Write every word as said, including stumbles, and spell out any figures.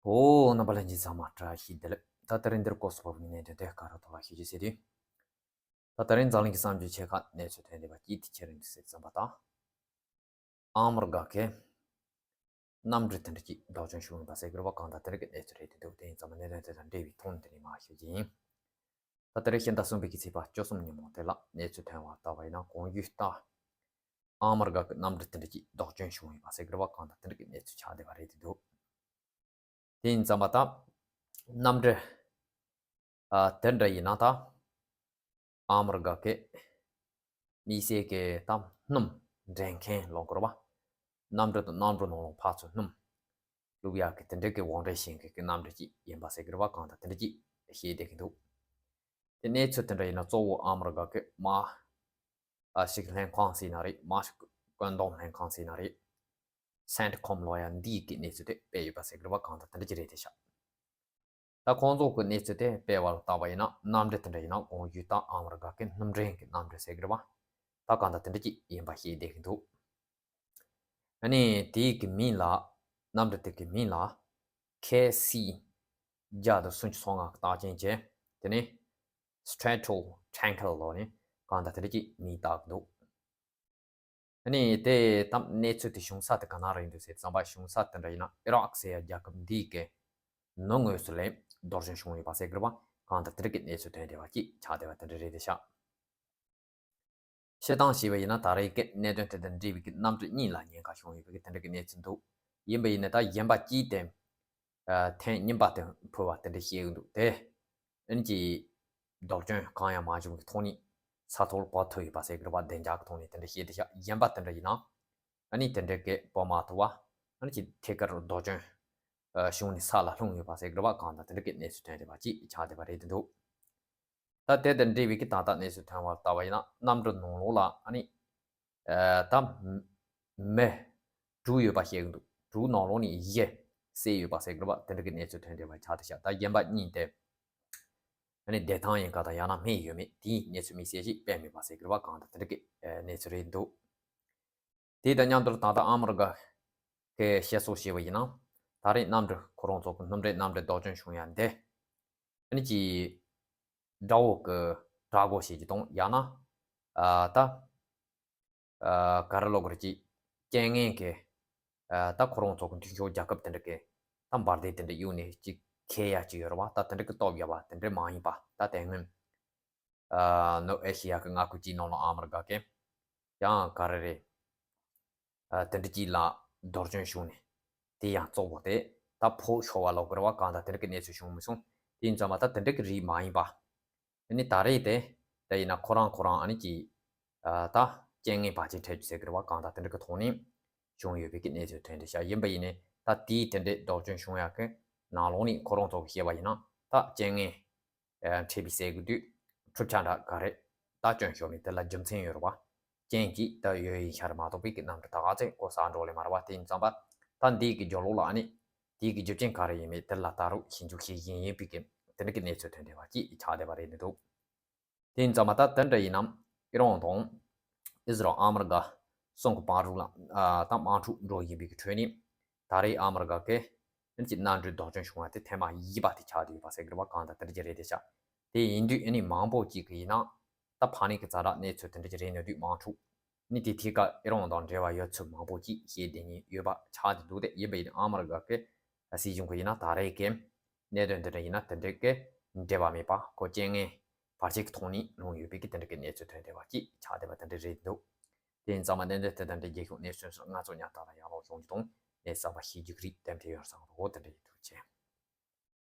ཨོ། རྣམ་པ་ལྷན་རྒྱས་ཚང་མ་བཀྲ་ཤིས་བདེ་ལེགས། ད་དེ་རིང་འདིར་སྐོར་སོགས་བབ་ནས་གནད་དོན་དེ་ག་རེ་ཐོག་ལ་ཤེས་རྒྱུ་ཟེར་དུས། ད་དེ་རིང་འཛམ་གླིང་གི་གསར་འགྱུར་ཆེ་ཁག་གནས་ཚུལ་ཐོན་བསྡད་པ་གཅིག་དེ་ཁྱེད་རང་ཚོས་གསན་པ་དང་། ཨ་མི་རི་ཀ་གི་གནམ་གྲུ་དེ་འདྲ་གཅིག་བདག་སྐྱོང་བྱུང་ཡོད་པ་ཟེར་གི་རེད་པ། གང་ལྟར་དེ་འདྲ་གི་གནས་ཚུལ་རེད་འདུག་དེ་ཡིན་ཙང་མ་གནད་དོན་དེ་དང་འབྲེལ་བའི་ཐོག་ནས་དེ་ནས་མར་ཞུ་རྒྱུ་ཡིན། ད་དེ་རིང་ཕྱི་ཟླ་གསུམ་པའི་གི་ཚེས་པ་བཅུ་གསུམ་ཉིན་མོ་དེ་ལ་གནས་ཚུལ་ཐོན་པ་ལྟ་བ་ཡིན་ན། གོང་ཞུས་ལྟར་ཨ་མི་རི་ཀ་གི་གནམ་གྲུ་དེ་འདྲ་གཅིག་བདག་སྐྱོང་བྱུང་ཡོད་པ་ཟེར་གི་རེད་པ། གང་ལྟར་དེ་འདྲ་གི་གནས་ཚུལ་ཆགས་བསྡད་པ་རེད་འདུག་དེ་ཡིན་ཙང་མ་ད་གནམ་གྲུ་ཨ་དེ་འདྲ་ཡིན་ན་ད་ཨ་མི་རི་ཀ་གི་དམིགས་བསལ་གྱི་ད་སྣུམ་འདྲེན་མཁན་ལོག་གི་རེད་པ། གནམ་གྲུ་དང་གནམ་གྲུ་ནང་ལོགས་ཕར་ཚུར་སྣུམ་བླུག་ཡག་གི་དེ་འདྲ་གི་འོག་འདྲེན་བྱེད་མཁན་གྱི་གནམ་གྲུ་གཅིག་ཡིན་པ་ཟེར་གི་རེད་པ། གང་ལྟར་དེ་འདྲ་གཅིག་བཤད་བསྡད་ཀྱི་འདུག་དེ་གནས་ཚུལ་དེ་འདྲ་ཡིན་ན་གཙོ་བོ་ཨ་མི་རི་ཀ་གི་མ་ཨ་ཞིག་ལྷན་ཁང་ཟེར་ན་རེད། མ་ཞིག་བཀོད་འདོམས་ལྷན་ཁང་ཟེར་ན་རེད། སེན་ཊི་ཀོམ་ལོ་ཡ་འདིའི་གི་གནས་ཚུལ་དེ་སྤེལ་ཡོད་པ་ཟེར་གི་རེད་པ། གང་ལྟར་དེ་འདྲ་གཅིག་རེད་དེ་ཤག་ད་ཁོང་ཚོ་གི་གནས་ཚུལ་དེ་སྤེལ་བ་ལ་བལྟས་པ་ཡིན་ན། གནམ་གྲུ་དེ་འདྲ་ཡིན་ན་གོང་ཞུས་ལྟར་ཨ་མི་རི་ཀ་གི་སྣུམ་འདྲེན་གྱི་གནམ་གྲུ་ཟེར་གི་རེད་པ། ད་གང་ལྟར་དེ་འདྲ་གཅིག་ཡིན་པ་ཤེས་བསྡད་ཀྱི་འདུག་ཨ་ནི་དེའི་གི་མིང་ལ། གནམ་གྲུ་དེ་གི་མིང་ལ་ཁེ་སི་བརྒྱ་དང་སུམ་ཅུ་སོ་ལྔ་གི་རྟགས་ཅན་བྱས། དེ་ནས་སི་ཊེ་ཊོ་ཊན་ཀར་ལབ་ནས་གང་ལྟར་དེ་འདྲ་གཅིག་མིང་བཏགས་ཀྱི་འདུག་ཨ་ནི་དེ་ད་གནས་ཚུལ་དེ་བྱུང་ས་དེ་ག་ན་རེད་འདུག་ཟེར་བསམ་པ། བྱུང་ས་དེ་འདྲ་ཡིན་ན་ཨི་རག་ཟེར་ཡ་རྒྱལ་ཁབ་འདིའི་གི་ནུབ་ངོས་སུ་ལ་བདག་སྐྱོང་བྱུང་ཡོད་པ་ཟེར་གི་རེད་པ། གང་ལྟར་དེ་འདྲ་གི་གནས་ཚུལ་ཐོན་བསྡད་པ་གཅིག་ཆགས་བསྡད་པ་དེ་འདྲ་རེད་དེ་ཤག་སྤྱིར་བཏང་བྱས་པ་ཡིན་ན་ད་རེས་ཀྱི་གནད་དོན་དེ་དང་འབྲེལ་བའི་གི་གནམ་གྲུ་གཉིས་ལ་ཉེན་ཁ་བྱུང་ཡོད་པའི་གི་དེ་འདྲ་གི་གནས་ཚུལ་འདུག་ཡིན་པ་ཡིན་ན་ད་གཞན་པ་གཅིག་དེ་ཨ་ཐེངས་གཉིས་པ་དེ་འཕུར་བ་དེ་འདྲ་བཤད་གི་འདུག་དེ་ཨིན་གྱི་བདག་སྐྱོང་གང་ཡང་མ་བྱུང་གི་ཐོག་ནས་ས་ཐོག་ལ་བབས་ཐུབ་ཡོད་པ་ཟེར་གི་རེད་པ། བདེ་འཇགས་ཀྱི་ཐོག་ནས་དེ་འདྲ་བཤད་དེ་ཤག་གཞན་པ་དེ་འདྲ་ཡིན་ན་ཨ་ནི་དེ་འདྲ་གི་བབས་མ་ཐུབ་པ། ཨ་ནི་ཅིག་ཐད་ཀར་བདག་སྐྱོང་ཨ་བྱུང་ནས་ས་ལ་ལྷུང་ཡོད་པ་ཟེར་གི་རེད་པ། གང་ལྟར་དེ་འདྲ་གི་གནས་ཚུལ་ཐོན་བསྡད་པ་གཅིག་ཆགས་བསྡད་པ་རེད་འདུག་ད་དེ་དང་འབྲེལ་བའི་གི་ད་ལྟ་གནས་ཚུལ་ཐོན་པ་ལྟ་བ་ཡིན་ན། གནམ་གྲུ་ནང་ལོགས་ལ་ཨ་ནི་ཨ་ད་མི་དྲུག་ཡོད་པ་བཤད་གི་འདུག་དྲུག་ནང་ལོགས་ནས་བཞི་བསད་ཡོད་པ་ཟེར་གི་རེད་པ། དེ་འདྲ་གི་གནས་ཚུལ་ཐོན་བསྡད་པ་ཆགས་བསྡད་ཤག་ད་གཞན་པ་གཉིས་དེ་ཨ་ནི་བདེ་ཐང་ཡིན་ག་དང་ཡང་ན་རྨས་ཡོད་མེད་དེའི་གནས་ཚུལ་དམིགས་བསལ་ཞིག་སྤེལ་མེད་པ་ཟེར་གི་རེད་པ། གང་ལྟར་དེ་འདྲ་གི་ཨ་གནས་ཚུལ་རེད་འདུག་དེ་དང་མཉམ་དུ་ད་ལྟ་ཨ་མི་རི་ཀ་གི་བཤད་སྲོལ་བྱས་པ་ཡིན་ན། ད་རེས་གནམ་གྲུ་ཁོ་རང་ཚོ་གི་སྣུམ་འདྲེན་གནམ་གྲུ་བདག་སྐྱོང་བྱུང་ཡ་འདི་ཨ་ནི་ཅིག་དགྲ་བོ་གི་དགྲ་རྒོལ་བྱེད་ཀྱི་དང་ཡང་ན་ཨ་ད་ཨ་ག་རེ་ལབ་དགོས་རེད། ཅིག་རྐྱེན་ངན་གྱི་ཨ་ད་ཁོ་རང་ཚོ་གི་མཐུན་ཕྱོགས་རྒྱལ་ཁབ་དེ་འདྲ་གི་ད་འབར་མདེལ་དེ་འདྲ་གཡུགས་ནས་ཅིག་ཁེལ་ཡ་ཅིག་ཡོད་རེད་པ། ད་དེ་འདྲ་གི་སྟོབས་ཡོད་པ་དེ་འདྲ་མ་ཡིན་པ། ད་དེ་སྔོན་ཨ་ནུབ་ཨེ་ཤི་ཡ་གི་མངའ་ཁུལ་གཅིག་ནང་ལ་ཨ་མི་རི་ཀ་གི་ཡང་ག་རེ་རེད། ཨ་དེ་འདྲ་གཅིག་ལ་བདག་སྐྱོང་བྱུང་ནས་དེ་ཡང་གཙོ་བོ་དེ་ད་ཕོག་ཤོར་བ་ལབ་དགོས་རེད་པ། གང་ལྟར་དེ་འདྲ་གི་གནས་ཚུལ་བྱུང་མི་སོང་། དེ་ཡིན་ཙང་མ་ད་དེ་འདྲ་གི་རིགས་མ་ཡིན་པ། ཨ་ནི་ད་རེས་དེ་དེ་ཡིན་ན་ཁོ་རང་ཁོ་རང་ཨ་ནི་ཅིག་ཨ་ད་རྐྱེན་ངན་བར་ཆད་འཕྲད་རྒྱུ་ཟེར་གི་རེད་པ། གང་ལྟར་དེ་འདྲ་གི་ཐོག་ནས་བྱུང་ཡོད་པའི་གི་གནས་ཚུལ་ཐོན་བསྡད་ཤག་ཡིན་པ་ཡིན་ནའི་ད་དེའི་དེ་འདྲའི་བདག་སྐྱོང་བྱུང་ཡག་གི་ནང་ལོགས་ནས་ཁོ་རང་ཚོ་གི་བཤད་པ་ཡིན་ན། ད་རྐྱེན་ངན་ཨ་འཕྲད་པའི་ཟེར་གི་དུས་འཁྲུག་ཆ་འདྲ་ག་རེ་ད་སྐྱོན་ཤོར་མེད། དེ་ལ་རྒྱུ་མཚན་ཡོད་རེད་པ། རྐྱེན་གྱིས་ད་ཡོད་ཡིན་ཤར་མ་གཏོགས་པའི་གི་གནམ་གྲུ་ད་ག་ཚད་གོ་ས་འགྲོ་ལེ་མ་རེད་པ། དེ་ཡིན་ཙང་པ་ད་འདིའི་གི་རྒྱབ་ལོགས་ལ་ཨ་ནི་དེའི་གི་རྒྱུ་རྐྱེན་ག་རེ་ཡིན་མིན་དེ་ལ་ད་རུང་ཞིབ་འཇུག་བྱེད་བཞིན་ཡིན་པའི་གི་དེ་འདྲ་གི་གནས་ཚུལ་ཐོན་བསྡད་པ་ཅིག་ཆགས་བསྡད་པ་རེད་འདུག་དེ་ཡིན་ཙང་མ་ད་དེ་འདྲ་ཡིན་ནམ། ཨི་རན་དང་ཨི་ཟི་རལ་ཨ་མི་རི་ཀ་གསུམ་གི་བར་དུ་ལ་ཨ་ད་དམག་འཁྲུག་འགྲོ་བཞིན་པའི་གི་ཁྲོད་ནས་ད་རེས་ཨ་མི་རི་ཀ་གི་ཨ་ནི་ཅིག་གནམ་གྲུ་བདག་སྐྱོང་བྱུང་བ་དེ་ཐེངས་མ་བཞི་པ་དེ་ཆགས་བསྡད་ཡོད་པ་ཟེར་གི་རེད་པ། གང་ལྟར་དེ་འདྲ་ཅིག་རེད་དེ་ཤག་དེ་ཡིན་དུས་ཨ་ནི་མང་པོ་ཅིག་གི་ཡིན་ན་ད་ཕ་ནི་གི་ཛ་དྲག་གནས་ཚུལ་དེ་འདྲ་ཅིག་རེད་ནས་དུས་དམག་འཁྲུག་ནི་དེ་ཐད་ཀ་ཨི་རན་དང་འབྲེལ་བ་ཡོད་ཚུལ་མང་པོ་ཅིག་བཤད་བསྡད་མཁན་ཡོད་པ་ཆགས་བསྡད་འདུག་དེ་ཡིན་པ་ཡིན་ན་ཨ་མི་རི་ཀ་གི་སྲིད་གཞུང་གི་ཡིན་ན་ད་རེས་ཀྱི་གནད་དོན་དེ་འདྲ་ཡིན་ན་དེ་འདྲ་གི་འབྲེལ་བ་མེད་པ། ཁོ་རྐྱེན་ངན་བར་ཆད་ཀྱི་ཐོག་ནས་ལྷུང་ཡོད་པའི་གི་དེ་འདྲ་གི་གནས་ཚུལ་ཐོན་བསྡད་པ་ཅིག་ཆགས་བསྡད་པ་དེ་འདྲ་རེད་འདུག་དེ་ཡིན་ཙང་མ་གནད་དོན་དེ་དང་འབྲེལ་རྒྱལ་ཁབ་གནས་ཚུལ་སོགས་ང་ཚོ་ཉག་ཐག་ལ་ཡང་ལོག་ཡོང་རྒྱུ་དང་། གནས་ཚུལ་གསར་པ་ཤེས་རྒྱུ་གི་རིགས་དེ་འདྲ་ཡོད་བསམ་རོགས། དེ་འདྲ་ཡིན། ཐུགས་རྗེ་ཆེ།